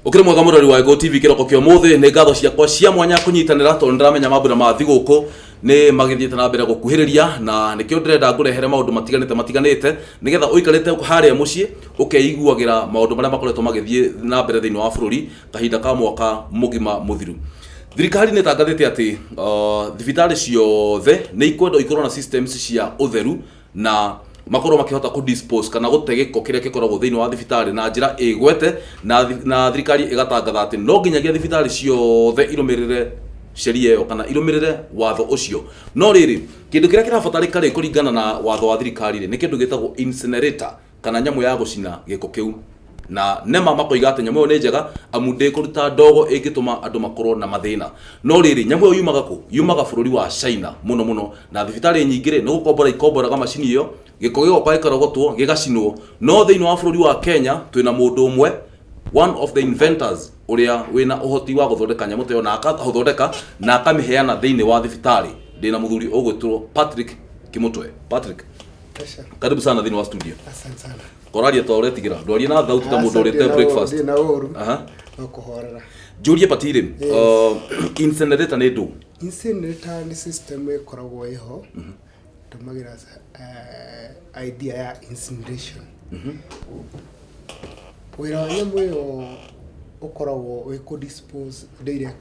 Ũkĩrĩ mwega mũrori wa Ĩgũ TV kĩroko kĩa ũmũthĩ. Nĩ ngatho ciakwa cia mwanya kũnyitanĩra, tondũ nĩndĩramenya mambura ma thigũkũ nĩ magĩthiĩte na mbere gũkuhĩrĩria, na nĩkĩo ndĩrenda ngũrehere maũndũ matiganĩte matiganĩte, nĩgetha ũikarĩte harĩa mũciĩ ũkeiguagĩra maũndũ marĩa makoretwo magĩthiĩ na mbere thĩinĩ wa bũrũri kahinda ka mwaka mũgima mũthiru. Thirikari nĩ ĩtangathĩte atĩ thibitarĩ ciothe nĩ ikwendwo ikorwo na systems cia ũtheru, na makorwo makĩhota kũ dispose kana gũte gĩko kĩrĩa gĩkoragwo thĩinĩ wa thibitarĩ na njĩra ĩgwete, na thirikari ĩgatangatha atĩ no nginyagia thibitarĩ ciothe irũmĩrĩre sheria ĩyo kana irũmĩrĩre watho ũcio. No rĩrĩ, kĩndũ kĩrĩa kĩrabatarĩka rĩ, kũringana na watho wa thirikari rĩ, nĩ kĩndũ gĩtagwo incinerator kana nyamũ ya gũcina gĩko kĩu, na nema makoiga atĩ nyamũ ĩyo nĩ njega amu ndĩkũruta ndogo ĩngĩtũma andũ makorwo na mathĩna. No rĩrĩ, nyamũ ĩyo yumaga kũ? Yumaga bũrũri wa China mũno mũno, na thibitarĩ nyingĩ rĩ, nĩ gũkombora ikomboraga macini ĩyo, gĩko gĩgoka gĩkarogotwo gĩgacinwo. No thĩinĩ wa bũrũri wa Kenya twĩna mũndũ ũmwe, one of the inventors, ũrĩa wĩna ũhoti wa gũthondeka nyamũ ta ĩyo, na akaũthondeka na akamĩheana thĩinĩ wa thibitarĩ. Ndĩna mũthuri ũgwĩtwo Patrick Kimutwe. Patrick, Asha, karibu sana thĩinĩ wa studio. Asante sana. Koraria ta ũretigĩra, ndwarie na thauti ta mũndũ Aca, ũrĩte breakfast. Ndĩ na ũru. Aha. No kũhorera. Njũrie patiri, incinerator nĩ ndũ? Incinerator nĩ system ĩkoragwo ĩho. Tũmagĩra idea ya incineration. Wĩra wa nyamũ ĩyo ũkoragwo wĩ kũ dispose indo iria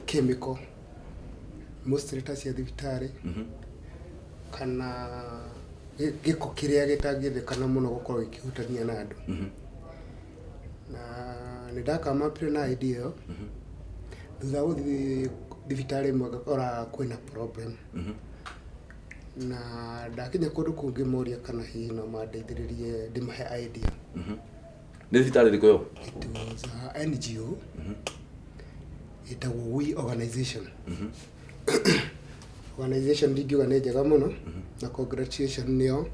chemical mostly ta cia thibitarĩ, kana gĩko kĩrĩa gĩtangĩendekana mũno gũkorwo gĩkĩhutania na andũ. Na nĩ ndakamapire na idea ĩyo thutha wa gũthiĩ thibitarĩ ĩmwe ngakora kwĩna problem, na ndakinya kũndũ kũngĩ moria kana hihi no mandeithĩrĩrie ndĩmahe idea. Nĩ thibitarĩ ĩrĩkũ ĩyo? It was a NGO ĩtagwo We Organization. Organization ndingiuga nĩ njega mũno, na congratulation nĩo,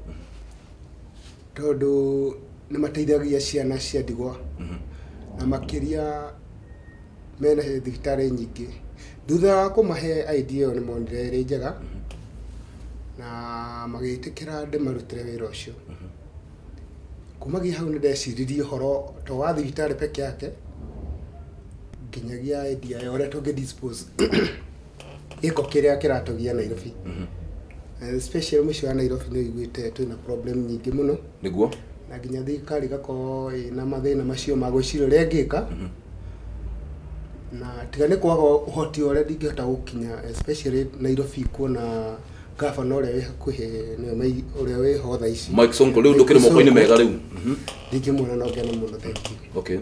tondũ nĩ mateithagia ciana cia ndigwa, na makĩria mena thibitarĩ nyingĩ. Thutha wa kũmahe idea ĩyo, nĩ monire ĩrĩ njega na magĩtĩkĩra ndĩmarutĩre wĩra ũcio. Kumagia hau nĩ ndeciririe ũhoro to wa thibitarĩ peke yake, nginyagia idea ya ũrĩa tũngĩ dispose gĩko kĩrĩa kĩratũgia Nairobi. Especially mũciĩ wa Nairobi nĩ ũiguĩte twĩna problem nyingĩ mũno, na nginya thirikari ĩgakorwo ĩna mathĩna macio ma gwĩciria ũrĩa ĩngĩka, na tiga nĩ kwaga ũhoti wa ũrĩa ndingĩhota gũkinya especially Nairobi kuona gavana ũrĩa wĩ hakuhĩ nĩwe ũrĩa wĩho thaa ici. Mike Sonko rĩu ndũkĩrĩ moko-inĩ mega rĩu. Ndingĩmuona no ngene mũno, thank you.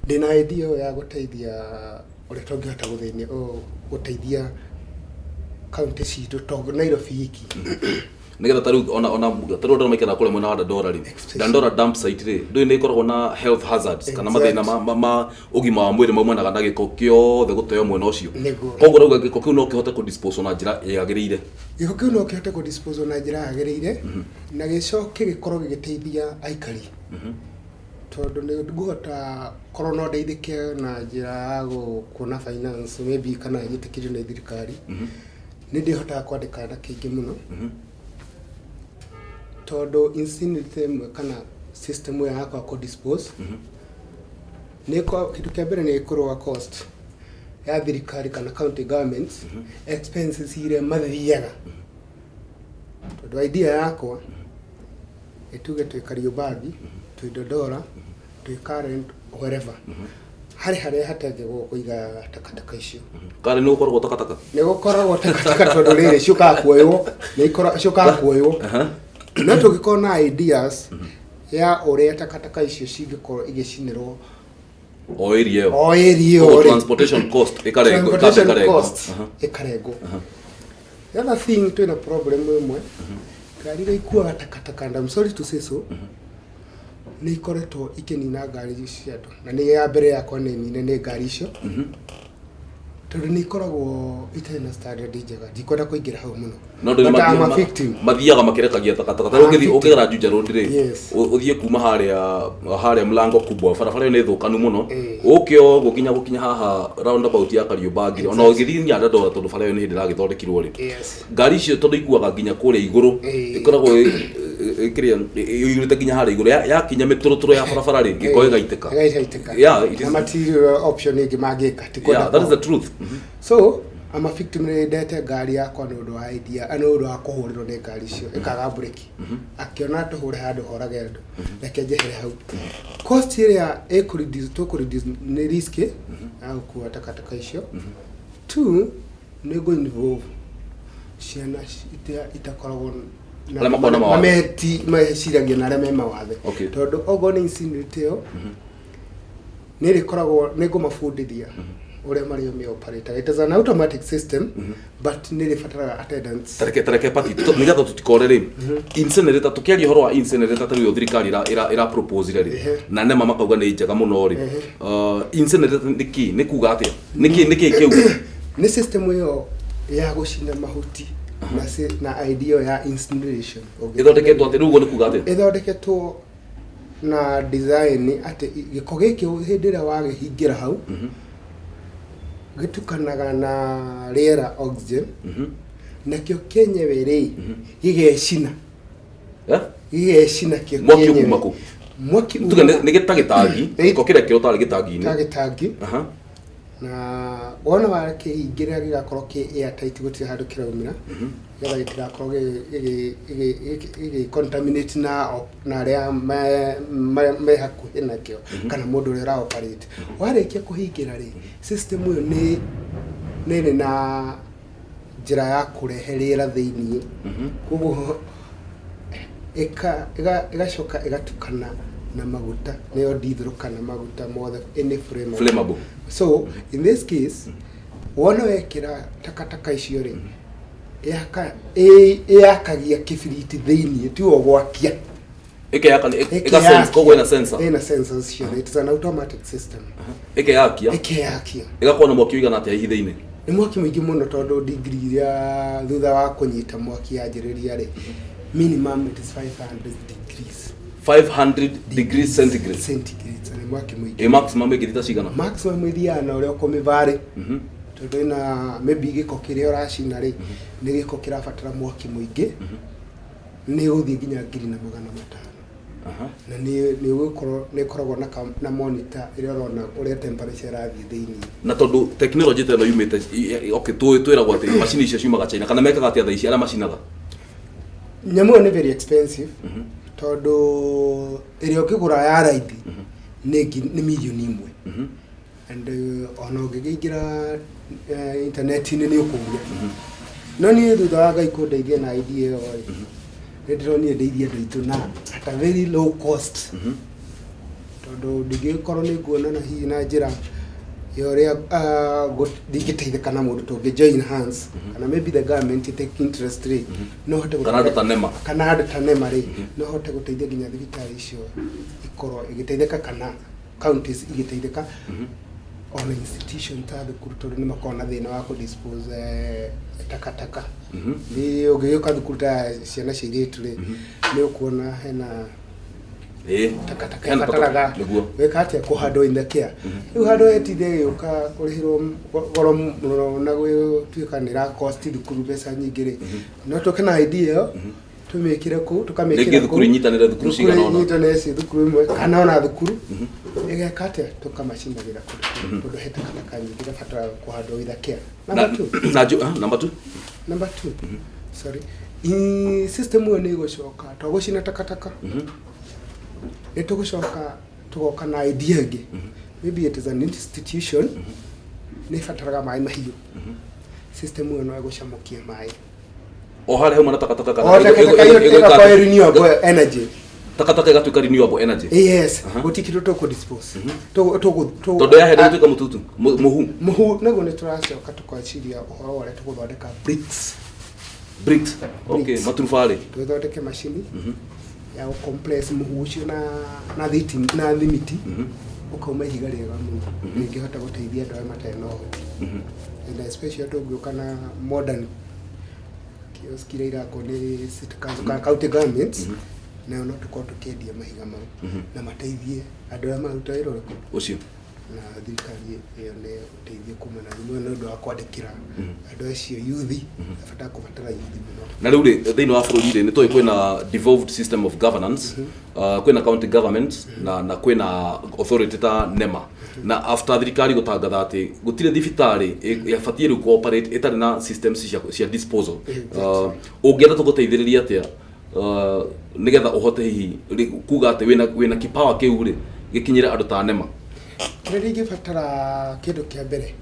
Ndĩna idea ĩyo ya gũteithia ũrĩa tũngĩhota gũthĩnia gũteithia kaunti citũ, to Nairobi iki. Nĩgetha ta rĩu ona ta rĩu andũ maikaraga kũrĩa mwena wa Dandora rĩ, Dandora dump site rĩ, ndũĩ nĩ ĩkoragwo na health hazards kana mathĩna ma ũgima wa mwĩrĩ maumanaga na gĩko kĩothe gũteo mwena ũcio. Koguo rauga gĩko kĩu no kĩhote kũ dispose na njĩra yagĩrĩire. Gĩko kĩu no kĩhote kũ dispose na njĩra yagĩrĩire, na gĩcoke gĩkorwo gĩgĩteithia aikari, tondũ nĩ ngũhota korwo no ndeithĩke na njĩra ya kuona finance maybe, kana nyĩtĩkĩrio nĩ thirikari, nĩ ndĩhotaga kwandĩka anake aingĩ mũno, tondũ incinerator ĩmwe kana system ĩyo yakwa kũ dispose nĩ kĩndũ kĩa mbere nĩ ĩkũrũa cost ya thirikari kana county governments expenses iria mathiaga, tondũ idea yakwa ĩtuge twĩ Kariobangi, twĩ Dandora, twĩ Karen, wherever, harĩ harĩa hatengagwo kũiga takataka icio. Karen nĩ gũkoragwo takataka? Nĩ gũkoragwo takataka, tondũ rĩrĩ ciũkaga kuoywo, nĩ ciũkaga kuoywo. No tũngĩkorwo na ideas ya ũrĩa takataka icio cingĩkorwo igĩcinĩrwo o area ĩyo, o area ĩyo koguo rĩ, transportation cost ĩkarengwo, ĩkamba transportation ĩkarengwo. Cost ĩkarengwo. The other thing, twĩna problem ĩmwe, ngari iria ikuaga takataka, and I'm sorry to say so, nĩ ikoretwo ikĩnina ngari cia andũ, na nĩ ya mbere yakwa nĩ nine nĩ ngari icio, tondũ nĩ ikoragwo itarĩ na standard njega. Ndikwenda kũingĩra hau mũno, no ndũ but I'm a victim. Mathiaga makĩrekagia takataka. Ta rĩu I'm ũngĩthiĩ victim. ũngĩgera Juja Road rĩ, ũthiĩ kuma harĩa Mlango Kubwa, barabara ĩyo nĩ thũkanu mũno, ũke ũguo nginya gũkinya haha roundabout ya Kariobangi rĩ, ona ũgĩthiĩ nginya Dandora, tondũ bara ĩyo nĩ hĩndĩ ĩragĩthondekirwo rĩ, ngari icio tondũ ikuaga nginya kũrĩa igũrũ, ĩkoragwo Kĩrĩa ĩiyũrĩte nginya harĩa igũrũ, yakinya mĩtũrũtũrũ ya barabara rĩ, gĩko gĩgaitĩka. Gĩgaitĩka. Yeah, it Na is. matirĩ option ĩngĩ mangĩka ti kwenda Yeah, that is the kwao. truth. So I'm a victim. Nĩ ndete ngari yakwa nĩ ũndũ wa idea, nĩ ũndũ wa kũhũrĩrwo nĩ ngari icio ĩkaga breki, akĩona tũhũre handũ horage andũ, reke njehere hau. Cost ĩrĩa ĩkũ-reduce, tũkũ-reduce nĩ risk ya gũkua takataka icio. Two, nĩ ngũ involve ciana itakoragwo na Arĩa makoragwo na mawathe. mameti meciragia na arĩa me mawathe. Tondũ okorwo nĩ incinerator ĩyo nĩ ĩrĩkoragwo, nĩ ngũmabundithia ũrĩa marĩ mĩ-operate. It is an automatic system, but nĩ ĩrĩbataraga attendance. Tareke pati nĩgetha tũtikore rĩ, incinerator, tũkĩaria ũhoro wa incinerator ta rĩu thirikari ĩra propose rĩ, na NEMA makauga nĩ njega mũno rĩ, incinerator nĩ kĩ? Nĩ kuga atĩa? Nĩ kĩ kĩu? Nĩ system ĩyo ya gũcina mahuti na idea ya incineration. Ĩthondeketwo atĩ rĩu ũguo nĩ kuga atĩa? Ĩthondeketwo na design atĩ gĩko gĩkĩ, hĩndĩ ĩrĩa wagĩhingĩra hau, gĩtukanaga na rĩera, oxygen, nakĩo kĩenyewe rĩ gĩgecina. Eh? Gĩgecina kĩo Mwaki kĩenyewe. ũkuma kũ? Mwaki Tuge nĩ gĩta gĩtangi, gĩko kĩrĩa kĩo tarĩ ta gĩtangi-inĩ. Gĩtangi. Na wona wakĩhingĩra, gĩgakorwo kĩ airtight, gũtirĩ handũ kĩraumĩra, nĩgetha gĩtigakorwo gĩgĩ contaminate na arĩa me hakuhĩ nakĩo kana mũndũ ũrĩa ũra operate. Warĩkia kũhingĩra rĩ, system ĩyo nĩ ĩrĩ na njĩra ya kũrehe rĩera thĩiniĩ, koguo ĩgacoka ĩgatukana na maguta, nĩyo diesel kana maguta mothe, any flammable. Flammable. So in this case, wona wekĩra takataka icio rĩ, ĩyakagia kĩbiriti thĩiniĩ, tiwe ũgwakia. Ĩkeyaka, ĩga sense, koguo ĩna sensor. Ĩna sensors ciothe. It is an automatic system. Ĩkeyakia. Ĩkeyakia. Ĩgakorwo na mwaki ũigana atĩa hihi thĩinĩ? Nĩ mwaki mũingĩ mũno, tondũ degree iria thutha wa kũnyita mwaki yanjĩrĩria rĩ, minimum it is 500 degrees. 500 degrees centigrade. Centigrade, nĩ mwaki mũingĩ. Ĩ maximum ĩngĩthiĩ ta cigana? Maximum ĩthiaga na ũrĩa ũkũmĩvarĩ, tondũ ĩna maybe gĩko kĩrĩa ũracina rĩ, nĩ gĩko kĩrabatara mwaki mũingĩ, nĩ ũgũthiĩ nginya 1500. Na nĩ ũgũkorwo, nĩ ĩkoragwo na monitor ĩrĩa ũrona ũrĩa temperature ĩrathiĩ thĩiniĩ. Na tondũ technology ta ĩno yumĩte okay, twĩragwo atĩ macini icio ciumaga China, kana mekaga atĩa thaa ici arĩa macinaga? Nyamũ ĩyo nĩ very expensive, tondũ ĩrĩa ũngĩgũra ya raithi nĩ 1 million. And ona ũngĩkĩingĩra internet-inĩ nĩ ũkũria. No niĩ thutha wa Ngai kũndeithia na idea ĩyo rĩ, nĩ ndĩronire ndeithie andũ aitũ na at a very low cost, tondũ ndingĩgĩkorwo nĩ nguona na hihi na njĩra ya ũrĩa ndingĩteithĩka na mũndũ tũngĩ join hands, kana maybe the government take interest rĩ, no hote Kana andũ ta NEMA. Kana andũ ta NEMA rĩ, no hote gũteithia nginya thibitarĩ icio ikorwo ĩgĩteithĩka, kana counties igĩteithĩka, ona institution ta thukuru, tondũ nĩ makoragwo na thĩna wa kũ-dispose takataka. Nĩ ũngĩgĩũka thukuru ta ciana cia airĩtu rĩ, nĩ ũkuona hena takataka Hena ĩbataraga takataka, nĩguo. gwĩka atĩa, kũhandwo in the care. Rĩu handũ ĩtinde ĩgĩũka kũrĩhĩrwo goro mũno na gũtuĩka nĩ ĩra cost thukuru mbeca nyingĩ rĩ, no tũke na idea ĩyo, tũmĩkĩre kũu, tũkamĩkĩra. Rĩngĩ thukuru inyitanĩre, thukuru cigana ũna. Inyitanĩre ci thukuru ĩmwe kana ona thukuru ĩgeka atĩa, tũkamacinagĩra kũndũ kũu, tondũ he takataka nyingĩ ĩrabatara kũhandwo with a care. Number two. Na number two. Number two, sorry, system ĩyo nĩ ĩgũcoka to gũcina takataka, nĩ tũgũcoka tũgoka na idea ĩngĩ. Maybe it is an institution nĩ ĩbataraga maĩ mahiũ, system ĩyo no ĩgũcamũkia maĩ O harĩa hauma na takataka, kana O takataka ĩyo ĩgakorwo ĩ renewable energy. Takataka ĩgatuĩka renewable energy. Yes, gũtirĩ kĩndũ tũkũ dispose. Tondũ yahenda gũtuĩka mũtutu, mũhu. Mũhu naguo nĩ tũracoka tũkaciria ũhoro wa ũrĩa tũgũthondeka bricks. Bricks, okay. Bricks. Maturubarĩ. Tũthondeke macini ya gũcompress mũhu ũcio na thimiti, ũkauma ihiga rĩega mũno rĩngĩhota gũteithia andũ arĩa matarĩ na ũhoti, and especially tũngĩũka na modern kiosk iria irakwo nĩ city council kana county governments, nayo no tũkorwo tũkĩendia mahiga mau na mateithie andũ arĩa maruta wĩra ũrĩkũ? Ũcio. Na thirikari ĩyo nĩ ũteithio kuma na thimũ nĩ ũndũ wa kwandĩkĩra andũ acio yuthi, bata kũbatara yuthi mũno. Na rĩu rĩ, thĩinĩ wa bũrũri rĩ, nĩ tũĩ kwĩna devolved system of governance, kwĩna county governments na kwĩna authority ta NEMA. Na after thirikari gũtangatha atĩ gũtirĩ thibitarĩ ĩbatiĩ rĩu cooperate ĩtarĩ na systems cia disposal, ũngĩenda tũgũteithĩrĩria atĩa nĩgetha ũhote hihi kuga atĩ wĩna kipawa kĩu rĩ gĩkinyĩre andũ ta NEMA? Kĩrĩa ingĩbatara, kĩndũ kĩa mbere,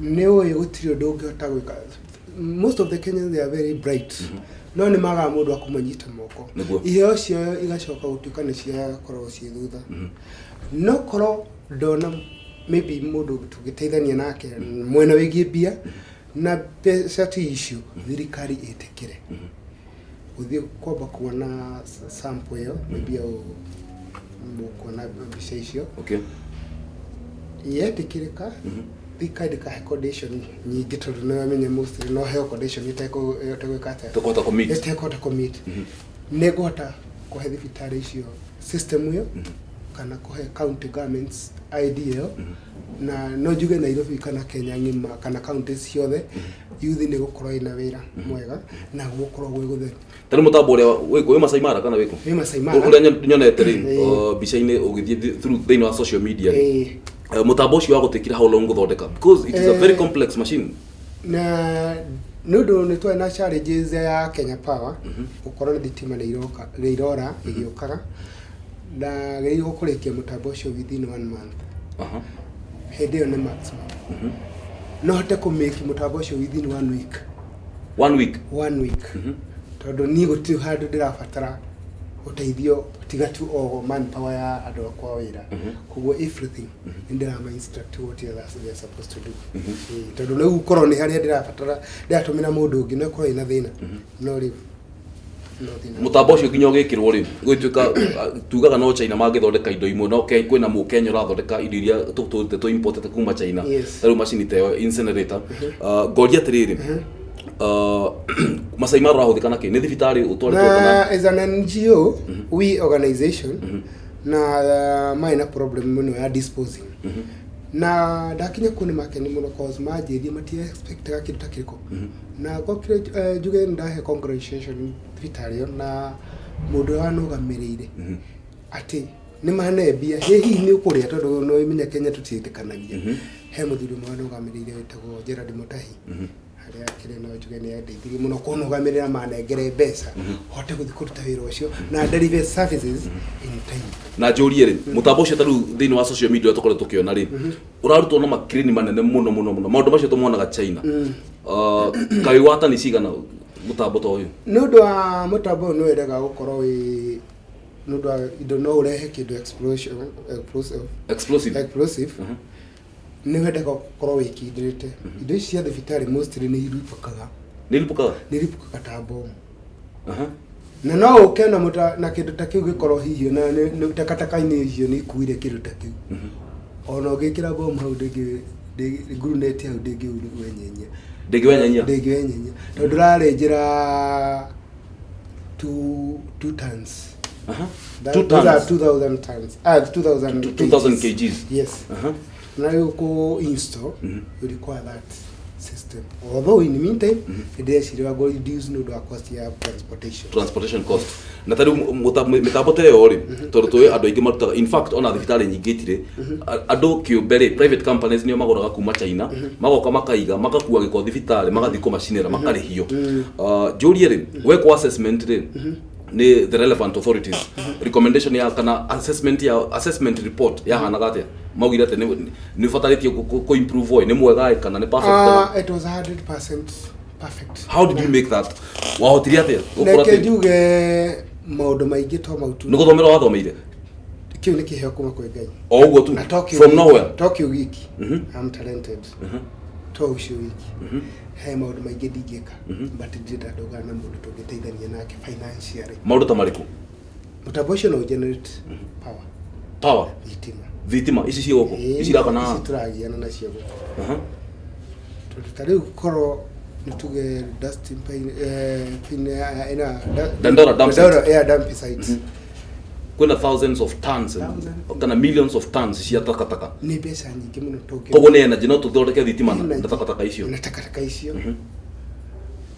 nĩ ũĩ gũtirĩ ũndũ ũngĩhota gwĩka. Most of the Kenyans, they are very bright, no nĩ magaga mũndũ wa kũmanyita moko. Iheo ciao igacoka gũtuĩka nĩ ciakorwo ciĩ thutha. No korwo ndona maybe mũndũ tũngĩteithania nake mwena wĩgiĩ mbia, na mbeca ti issue, thirikari ĩtĩkĩre gũthiĩ kwamba kuona sample ĩyo, maybe au mũkuona mbica icio. Yetĩkĩrĩka, thirikari ndĩkahe condition nyingĩ, tondũ nĩ wamenye mostly no heo condition ĩtegwĩka atĩa? Tũkũhota kũ-meet. Ĩtekũhota kũ-meet. Nĩ ngũhota kũhe thibitarĩ icio system ĩyo kana kũhe county governments idea ĩyo, na no njuge Nairobi kana Kenya ng'ima kana county ciothe, youth nĩ gũkorwo ĩna wĩra mwega na gũkorwo gwĩ gũtheru. Ta rĩu mũtambo ũrĩa wĩkũ, wĩ Masai Mara kana wĩkũ? Wĩ Masai Mara. Ũrĩa nyonete rĩ, mbica-inĩ ũgĩthiĩ through thĩinĩ wa social media rĩ, mũtambo ũcio wa gũtĩkira how long gũthondeka, because it is a very complex machine? Na nĩ ũndũ nĩ twarĩ na challenges ya Kenya Power gũkorwo nĩ thitima nĩ iroka, nĩ irora ĩgĩũkaga, ndagĩrĩirwo kũrĩkia mũtambo ũcio within one month. Hĩndĩ ĩyo nĩ maximum. No hote kũmake mũtambo ũcio within one week. One week? One week, tondũ niĩ gũtirĩ handũ ndĩrabatara ũteithio tiga tu o manpower ya andũ akwa wĩra. Koguo everything nĩ ndĩrama instruct what they are supposed to do. Tondũ rĩu korwo nĩ harĩa ndĩrabatara ndĩratũmĩra mũndũ ũngĩ, no ĩkorwo ĩna thĩna, no rĩu no thĩna. Mũtambo ũcio nginya ũgĩkĩrwo rĩ, gũgĩtuĩka tugaga no China mangĩthondeka indo imwe, no kwĩna mũkenya ũrathondeka indo iria tũtũrĩte tũ importete kuma China. Ta rĩu macini ta ĩyo incinerator. Ngoria atĩrĩrĩ, Masai Mara ũrahũthĩka na kĩ? Nĩ thibitarĩ ũtwarĩtwo kana? Na as an NGO, we organization na marĩ na problem mũno ya disposing, na ndakinya kũu nĩ makeni mũno, cause manjĩrie mati expectaga kĩndũ ta kĩrĩkũ. Na ngokire, njuge nĩ ndahe congratulation thibitarĩ ĩyo na mũndũ ũrĩa wanũgamĩrĩire atĩ nĩ manembia hĩ hihi nĩ ũkũrĩa, tondũ no ĩmenya Kenya tũtiĩtĩkanagia. He mũthuri ũmwe wanũgamĩrĩire wĩtagwo Gerald Mutahi, harĩa akĩrĩ, no njuge nĩ andeithirie mũno kũnũgamĩrĩra, manengere mbeca hote gũthiĩ kũruta wĩra ũcio na deliver services in time. Na njũrie rĩ, mũtambo ũcio ta rĩu thĩinĩ wa social media ũrĩa tũkoretwo tũkĩona rĩ, ũrarutwo na makirini manene mũno mũno mũno, maũndũ macio tũmonaga China. Kaĩ wa tani cigana mũtambo ta ũyũ? Nĩ ũndũ wa mũtambo ũyũ nĩ wendaga gũkorwo wĩ nĩ ũndũ wa indo no ũrehe kĩndũ explosion, explosive. Explosive. Explosive. Nĩ wendaga gũkorwo wĩkindĩrĩte. Indo ici cia thibitarĩ mostly nĩ iripũkaga. Nĩ iripũkaga? Nĩ iripũkaga ta bomu. Na no ũke na mũta na kĩndũ ta kĩu gĩkorwo hihi na takataka-inĩ icio nĩ ikuire kĩndũ ta kĩu. Ona ũngĩkĩra bomu hau ndĩngĩ nguruneti hau ndĩngĩwenyenya. Ndĩngĩwenyenya? Ndĩngĩwenyenya, tondũ ũrarĩnjĩra 2 tons. Two Those are tons. 2000 tons, ah, 2000. 2000 kgs. Yes. Na rĩu kũ install you require that system, although in the meantime ndĩreciria go reduce nĩ ũndũ wa cost ya transportation. Transportation cost. Na ta rĩu mĩtambo ta ĩyo rĩ, tondũ tũĩ andũ aingĩ marutaga, in fact ona thibitarĩ nyingĩ itirĩ, andũ kĩũmbe rĩ, private companies nĩo magũraga kuma China, magoka makaiga, makakua gĩko thibitarĩ, magathiĩ kũmacinĩra, makarĩhio. Njũrie rĩ, wekwo assessment rĩ nĩ the relevant authorities, recommendation ya kana assessment ya assessment report yahanaga atĩa? Maugire atĩ nĩ ũbatarĩtie kũ improve ĩ, nĩ mwega ĩ, kana nĩ perfect kana? It was 100% perfect. How did you make that? Wahotire atĩa gũkorwo Reke atĩ njuge maũndũ maingĩ to mau tu. Nĩ gũthomera wathomeire? Kĩu nĩ kĩheo kuma kwĩ Ngai. O ũguo tu? Na to kĩu From nowhere? To kĩu wiki. I'm talented. To ũcio wiki, he maũndũ maingĩ ndingĩka, but ndĩrenda ndũgana na mũndũ tũngĩteithania nake financially. Maũndũ ta marĩkũ? Mũtambo ũcio no generate power. Power? Thitima. Thitima ici ciĩ gũkũ? Ĩĩ, ici irakana? Ici tũragiana nacio gũkũ. Tondũ ta rĩu korwo nĩ tuge dustin pine, ina Dandora dump site. Dandora, yeah, dump site. Kwĩna thousands of tons Thousands. kana millions of tons cia takataka. Nĩ mbeca nyingĩ mũno tũngĩ. Koguo nĩ energy, no tũthondeke thitima na takataka icio. Na takataka icio,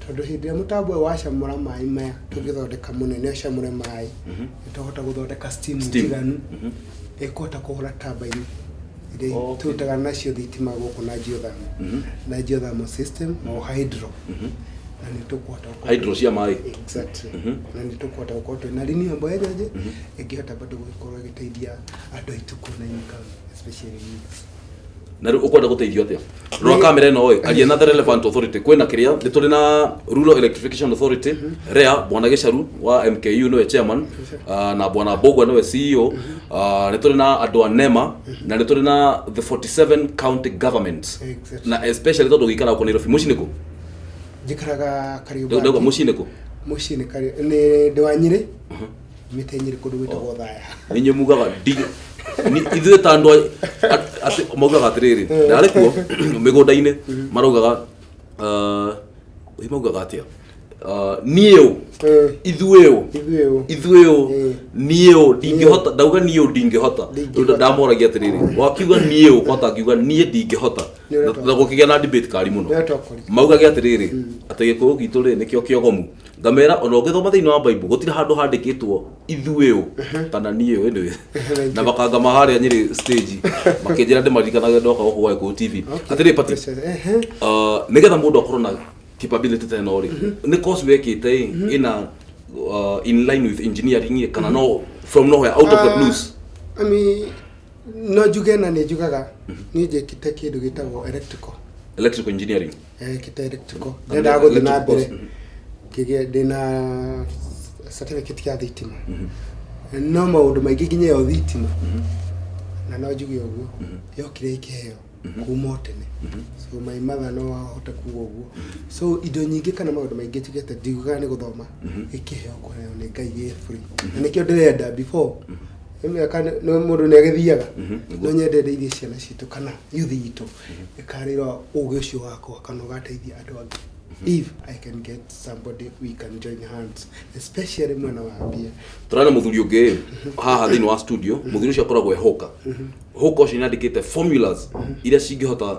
tondũ hĩndĩ ĩrĩa mũtambo ũyũ wacamũra maĩ maya tũngĩthondeka mũnene ũcamũre maĩ, nĩ tũhota gũthondeka steam Steam. njiganu ĩkũhota kũhũra turbine iria tũrutaga nacio thitima gũkũ na geothermal, na geothermal system o hydro, na nĩ tũkũhota Hydro cia maĩ. Exactly. Na nĩ tũkũhota gũkorwo twĩna renewable energy ĩngĩhota bado gũkorwo ĩgĩteithia andũ aitũ kuona income, especially youths. Na rĩu ũkwenda gũteithio atĩa? Rora kamera ĩno ĩ, aria na the relevant authority. Kwĩna kĩrĩa nĩ tũrĩ na Rural Electrification Authority, REA. Bwana Gĩcaru wa MKU nĩwe chairman, na Bwana Mbũgua nĩwe CEO. Nĩ tũrĩ na andũ a NEMA na nĩ tũrĩ na the 47 county governments. Na especially tondũ gũikara gũkũ Nairobi, mũciĩ nĩkũ? Njikaraga ndauga Kariobangi. Mũciĩ nĩkũ? Mũciĩ nĩ nĩ ndĩ wa Nyĩrĩ, mĩte Nyĩrĩ, kũndũ gwĩtagwo Thaya. Nĩ inyuĩ mugaga ithuĩ ta andũ atĩ maugaga atĩrĩrĩ, ndarĩ kuo mĩgũnda-inĩ maraugaga, ĩ maugaga atĩa? Niĩ ũ, ithuĩ ũ, ithuĩ ũ. Ithuĩ ũ, niĩ ũ ndingĩhota, ndauga niĩ ũ ndingĩhota. Ndingĩhota. Ndamoragia atĩrĩrĩ, wakiuga niĩ ũ kwata ngiuga niĩ ndingĩhota. Nĩ ũretwo. Na gũkĩgĩa na debate kari mũno. Nĩ ũretwo. Maugage atĩrĩrĩ, atĩ Gĩkũyũ gitũ rĩ nĩkĩo kĩogomu. Ngamera ona ũngĩthoma thĩinĩ wa Bible gũtirĩ handũ handĩkĩtwo ithuĩ ũ kana niĩ ũ. Anyway, na makangama harĩa Nyĩrĩ stage makĩnjĩra ndĩmaririkanage ndoka gũkũ gwa Gĩkũyũ TV. Atĩrĩ Pati, nĩgetha mũndũ akorwo na capability ta ĩno rĩ, nĩ course wekĩte ĩ ĩna in line with engineering ĩ, kana no from nowhere, out of the blues? I mean, no njuge na nĩ njugaga niĩ njĩkĩte kĩndũ gĩtagwo electrical. Electrical engineering. Ekĩte electrical. Kana Ndendaga gũthiĩ na electrical mbere course. Ngĩgĩa ndĩna certificate ya thitima, no maũndũ maingĩ nginya ĩyo thitima, na no njuge ũguo yokire ĩkĩheo kuma o tene, so my mother no ahote kuga ũguo. So indo nyingĩ kana maũndũ maingĩ njigĩte ndiugaga nĩ gũthoma, gĩkĩheo kũheo nĩ Ngai gĩ free, na nĩkĩo ndĩrenda before nĩ mĩaka nĩ mũndũ nĩ agĩthiaga. No nyende ndeithie ciana citũ kana youth itũ ĩkarĩra ũgĩ ũcio wakwa kana ũgateithia andũ angĩ, if I can get somebody we can join hands, especially mwena wa mbia. Tũrarĩ na mũthuri ũngĩ haha thĩinĩ wa studio. Mũthuri ũcio akoragwo e hawker. Hawker ũcio nĩandĩkĩte formulas iria cingĩhota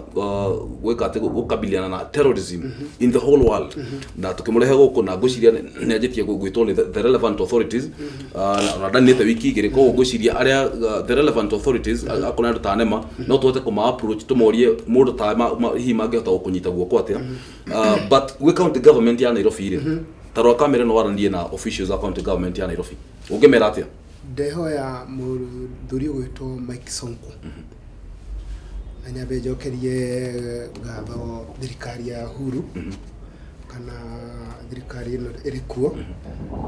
gwĩka atĩ gũkabiliana na terrorism in the whole world, na tũkĩmũrehe gũkũ na ngwĩciria nĩ anjĩtie gwĩtwo nĩ the relevant authorities. Na ndanĩte wiki 2, koguo ngwĩciria arĩa the relevant authorities, akorwo nĩ andũ ta NEMA, no tũhote kũma approach tũmorie mũndũ ta hihi mangĩhota gũkũnyita guoko atĩa. But gwĩ county government ya Nairobi rĩ, ta rora kamera ĩno, waranie na officials a county government ya Nairobi, ũngĩmera atĩa? Ndehoya mũthuri ũgwĩtwo Mike Sonko, na nyambe njokerie ngatho thirikari ya Uhuru kana thirikari ĩno ĩrĩ kuo,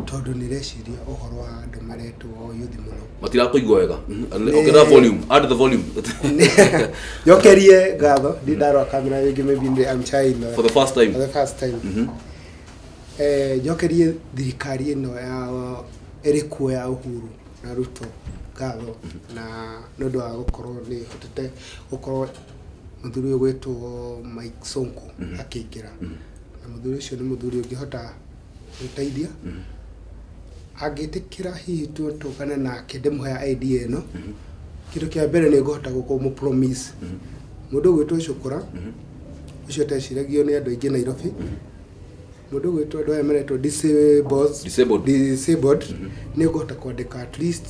tondũ nĩ ĩreciria ũhoro wa andũ maretwo youth mũno. Matirakũigua wega. Ongerera volume, add the volume. Njokerie ngatho, ndi ndarora kamera rĩngĩ, maybe ndĩ I'm shy no. For the first time. For the first time. Njokerie thirikari ĩno ya ĩrĩ kuo ya Uhuru na Ruto ngatho na nĩ ũndũ wa gũkorwo nĩ hotete gũkorwo mũthuri ũyũ gwĩtwo Mike Sonko akĩingĩra, na mũthuri ũcio nĩ mũthuri ũngĩhota gũteithia angĩtĩkĩra hihi tũkane nake ndĩmũhe idea ĩno. Kĩndũ kĩa mbere nĩ ngũhota gũkũmũ promise mũndũ ũgwĩtwo Cukura ũcio ũteciragio nĩ andũ aingĩ Nairobi, mũndũ ũgwĩtwo andũ aya maretwo disabled, Disabled. Disabled, nĩ ngũhota kwandĩka at least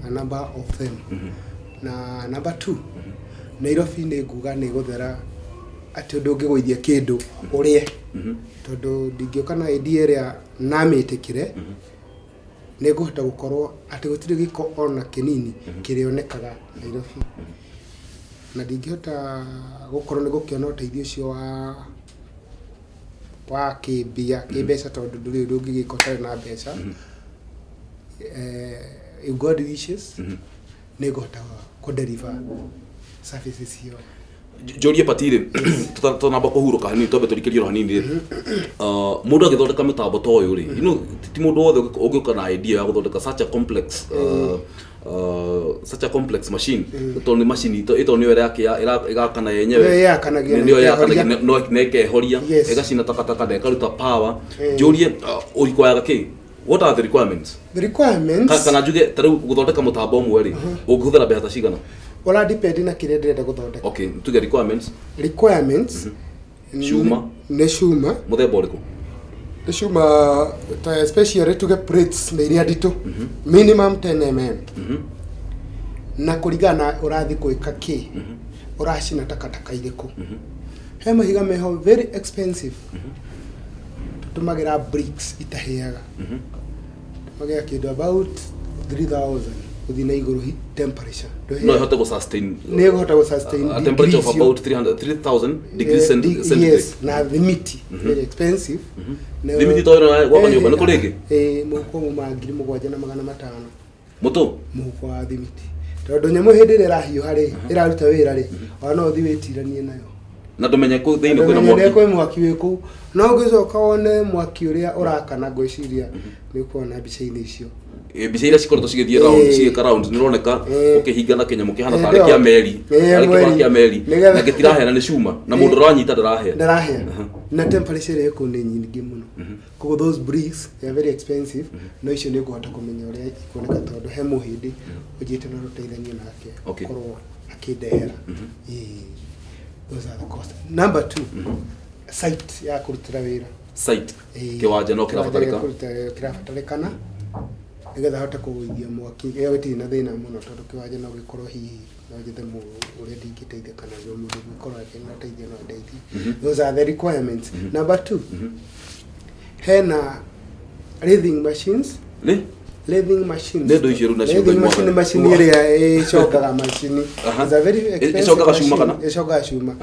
a number of them. Na number two, Nairobi nĩ nguga nĩ gũthera atĩ ũndũ ũngĩgũithia kĩndũ ũrĩe, tondũ ndingĩũka na idea ĩrĩa namĩtĩkĩre, nĩ ngũhota gũkorwo atĩ gũtirĩ gĩko ona kĩnini kĩrĩonekaga Nairobi, na ndingĩhota gũkorwo nĩ gũkĩona ũteithio ũcio wa kĩmbia kĩmbeca, tondũ ndũrĩ ũndũ ũngĩgĩka ũtarĩ na mbeca. If God wishes, nĩ ngũhota kũ-deliver services cio. Njũrie patire tũtanamba kũhurũka hanini, twambe tũrikĩrie oro hanini rĩ, mũndũ agĩthondeka mũtambo ta ũyũ rĩ, ti mũndũ wothe ũngĩũka na idea ya gũthondeka such a complex machine, tondũ nĩ macini ĩto nĩyo ĩrakana yenyewe. Nĩyo yakanagia na Nĩyo yakanagia ĩkehoria. na ĩkehoria, ĩgacina takataka na ĩkaruta power. Njũrie, ũrikwayaga kĩ? What are the requirements? The requirements Kana njuge ta rĩu gũthondeka mũtambo ũmwe rĩ, ũngĩhũthĩra mbeca ta cigana? Ũra depend na kĩrĩa ndĩrenda gũthondeka. Okay, tuge requirements. Requirements Cuma. Nĩ cuma. Mũthemba ũrĩkũ? Nĩ cuma ta especially tuge plates nĩ iria nditũ, minimum 10 mm, na kũringana na ũrathiĩ gwĩka kĩ, ũracina takataka irĩkũ. He mahiga meho very expensive. Tũtũmagĩra bricks itahĩaga, tũmagĩra kĩndũ about 3000 gũthiĩ na igũrũ temperature. No ĩhote gũ sustain Nĩ ĩkũhota gũ sustain a temperature of degrees about 300 3000 degrees centigrade. Yes, na thimiti very expensive. Thimiti to ĩno gwaka nyũmba, nĩ kũrĩ ĩngĩ? Ĩĩ, mũhuko uma 7500. Mũtũ. Mũhuko wa thimiti, tondũ nyamũ hĩndĩ ĩrĩa ĩrahiũha rĩ, ĩraruta wĩra rĩ, ona no ũthiĩ wĩtiranie nayo. Na ndũmenye kũ thĩinĩ kwĩna Ndũmenye mwaki. Kwĩ mwaki wĩ kũu, no ũngĩcoka wone mwaki ũrĩa ũrakana, ngwĩciria nĩ ũkuona mbica-inĩ icio. Mbica iria cikoretwo cigĩthiĩ round, cigĩka round, nĩ ũroneka ũkĩhinga na kĩnyamũ kĩhana tarĩ kĩa meri, tarĩ kĩbaa kĩa meri, na gĩtirahĩa na nĩ cuma na mũndũ ũranyita ndarahĩa. Ndarahĩa, na temperature ĩrĩa ĩkũu nĩ nyingĩ mũno. Koguo those bricks, they are very expensive, no icio nĩ ngũhota kũmenya ũrĩa ikuoneka tondũ he mũhĩndĩ ũnjĩte no tũteithanie nake korwo akĩndehera. Ĩĩ, those are the cost. Number two, site ya kũrutĩra wĩra. Site. Ĩĩ, Kĩwanja no kĩwanja kĩrabatarĩka. gĩa kũruta kĩrabatarĩkana nĩgetha hote kũgũithia mwaki. Ĩyo ĩtirĩ na thĩna mũno tondũ kĩwanja no gĩkorwo hihi no njethe ũrĩa ndingĩteithĩka naguo, mũndũ ũngĩkorwo akĩenda teithio no andeithie. Those are the requirements. Number two, hena lathe machines. Nĩ Lathe machines. Nĩ indo icio rĩu nacio Lathe Ngai machine, mwathani. Machine ĩrĩa ĩcongaga macini. It's a very expensive Ĩcongaga cuma machine. kana? Ĩcongaga cuma.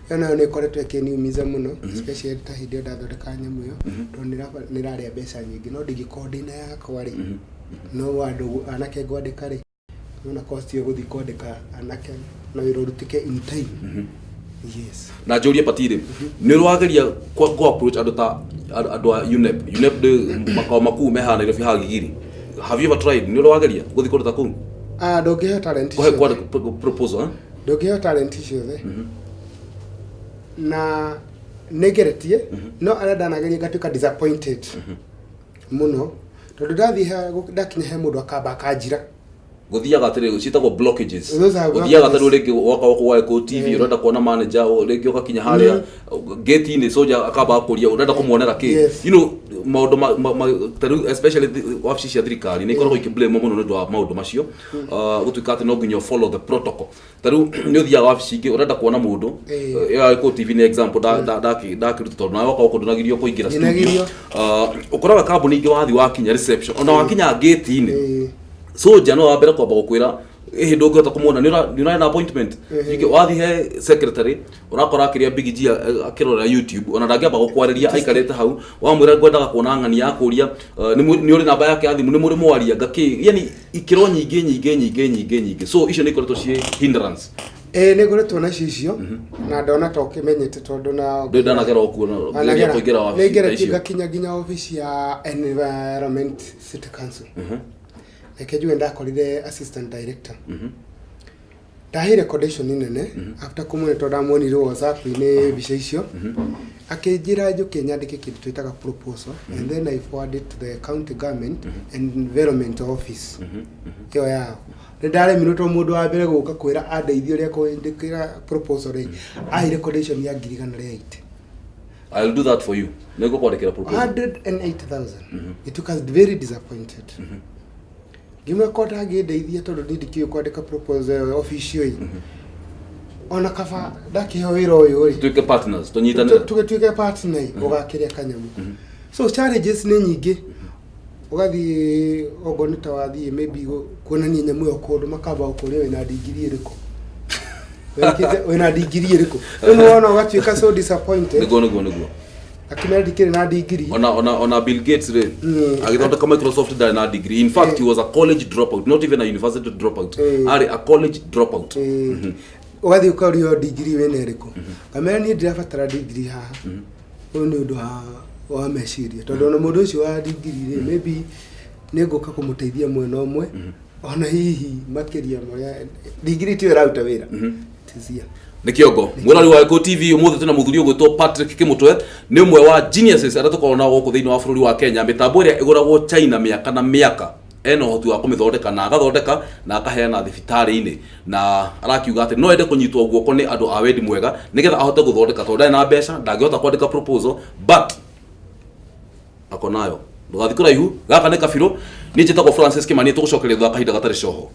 Ĩyo nayo nĩ ĩkoretwo ĩkĩniumiza mũno, especially ta hĩndĩ ĩyo ndathondeka nyamũ ĩyo, tondũ nĩ ĩrarĩa mbeca nyingĩ. No ndingĩkorwo ndĩna yakwa rĩ, no andũ anake ngwandĩka rĩ, nona cost ĩyo gũthiĩ kwandĩka anake na wĩra ũrutĩke in time. Yes. Na njũrie patiri, nĩ ũrageria kũ approach andũ ta andũ a UNEP? UNEP nĩ makao makuu me haha Nairobi, haha Gigiri. Have you ever tried? Nĩ ũrageria gũthiĩ kũndũ ta kũu? Ah, ndũngĩheo talent kũhe ciothe. kwandĩka proposal, eh? Ndũngĩheo talent ciothe, na nĩngeretie, no arĩa ndanageria ngatuĩka disappointed mũno tondũ ndathiĩ ndakinya he mũndũ akamba akanjira. Gũthiaga atĩrĩ, ciĩtagwo blockages. Those are Gũthiaga blockages. tarĩu rĩngĩ woka gũkũ gwa TV, ũrenda kuona manager, rĩngĩ ũgakinya harĩa gate-inĩ, soja akamba akũria ũrenda kũmuonera kĩ. Maũndũ tarĩu especially wabici cia thirikari nĩ ikoragwo ikĩblame mũno nĩ ũndũ wa maũndũ macio. Gũtuĩka atĩ no nginya follow the protocol. Tarĩu nĩ ũthiaga wabici ingĩ ũrenda kuona mũndũ. Ĩyo ya Gĩkũyũ TV nĩ example ndakĩruta tondũ nawe woka gũkũ ndũnagirio kũingĩra studio. Ndinagirio. Ũkoraga kambuni ingĩ wathiĩ wakinya reception, ona wakinya gate-inĩ, soja no wambere kwamba gũkwĩra ĩhĩ ndũngĩhota kũmuona, nĩ ũrarĩ na appointment. Ningĩ wathiĩ he secretary, ũrakora akĩrĩa big G, akĩrora YouTube, ona ndangĩamba gũkwarĩria, aikarĩte hau. Wamwĩra ngwendaga kuona ng'ani ya kũria, nĩ ũrĩ namba yake ya thimũ, nĩ mũrĩ mwaria ngakĩ, yani ikĩro nyingĩ nyingĩ nyingĩ nyingĩ nyingĩ. So icio nĩ ikoretwo ciĩ hindrance. Ĩĩ, nĩ ngoretwo nacio icio na ndona ta ũkĩmenyete tondũ na Ndĩ ndanagera ũkuo na geria kũingĩra wabici nĩ ta ngeretie icio. Ngakinya nginya obici ya Environment City Council. Reke njuge ndakorire assistant director, ndaheire condition nene after kũmuona tondũ ndamuonire WhatsApp-inĩ mbica icio, akĩnjĩra njũke nyandĩke kĩndũ twĩtaga proposal and then I forward it to the county government and environment office ĩyo yao. Nĩ ndaremirwo tondũ mũndũ wa mbere gũka kwĩra andeithie ũrĩa kwandĩkĩra proposal rĩ, aheire condition ya 180,000. I'll do that for you, nĩ ngũkwandĩkĩra proposal. 180,000. It took us very disappointed. Ngĩmwĩra ko ndangĩndeithia tondũ niĩ ndikĩũĩ kwandĩka proposal ĩyo official ĩ, ona kaba ndakĩheo wĩra ũyũ rĩ, tuĩke partners, tũnyitanĩre. Tũgĩtuĩke partner ĩ, ũgakĩrĩa kanyamũ. So challenges nĩ nyingĩ. Ũgathiĩ okorwo nĩ ta wathiĩ maybe kuonania nyamũ ĩyo kũndũ, makamba gũkũria wĩna ndigiri ĩrĩkũ. Wĩna ndigiri ĩrĩkũ? Rĩu nĩ wona ũgatuĩka so disappointed. Nĩguo. Akĩmera ndikĩrĩ na ndigiri. Ona Bill Gates rĩ, agĩthondeka Microsoft ndarĩ na degree. In fact, he was a college dropout, not even a university dropout. Arĩ a college dropout. Ũgathiĩ ũkaũrio ndigiri wĩna ĩrĩkũ, ngamera niĩ ndirabatara ndigiri haha. Ũyũ nĩ ũndũ wa meciria tondũ ona mũndũ ũcio wa ndigiri rĩ, maybe nĩ ngũka kũmũteithia mwena ũmwe, ona hihi makĩria marĩa ndigiri tiyo ĩraruta wĩra. It is here. Nĩ kĩongo. Mwĩrori wa Gĩkũyũ TV, ũmũthĩ twĩna mũthuri ũgwĩtwo Patrick Kĩmũtwe, nĩ ũmwe wa geniuses arĩa tũkoragwo nao gũkũ thĩinĩ wa bũrũri wa Kenya. Mĩtambo ĩrĩa ĩgũragwo China mĩaka na mĩaka, ena ũhoti wa kũmĩthondeka na agathondeka na akaheana thibitarĩ-inĩ, na arakiuga atĩ no ende kũnyitwo guoko nĩ andũ a wendi mwega nĩgetha ahote gũthondeka, tondũ ndarĩ na mbeca, ndangĩhota kwandĩka proposal, but ako nayo. Ndũgathiĩ kũraihu, gaka nĩ kabirũ. Niĩ njĩtagwo Francis Kĩmani, tũgũcokeria thutha wa kahinda gatarĩ coho.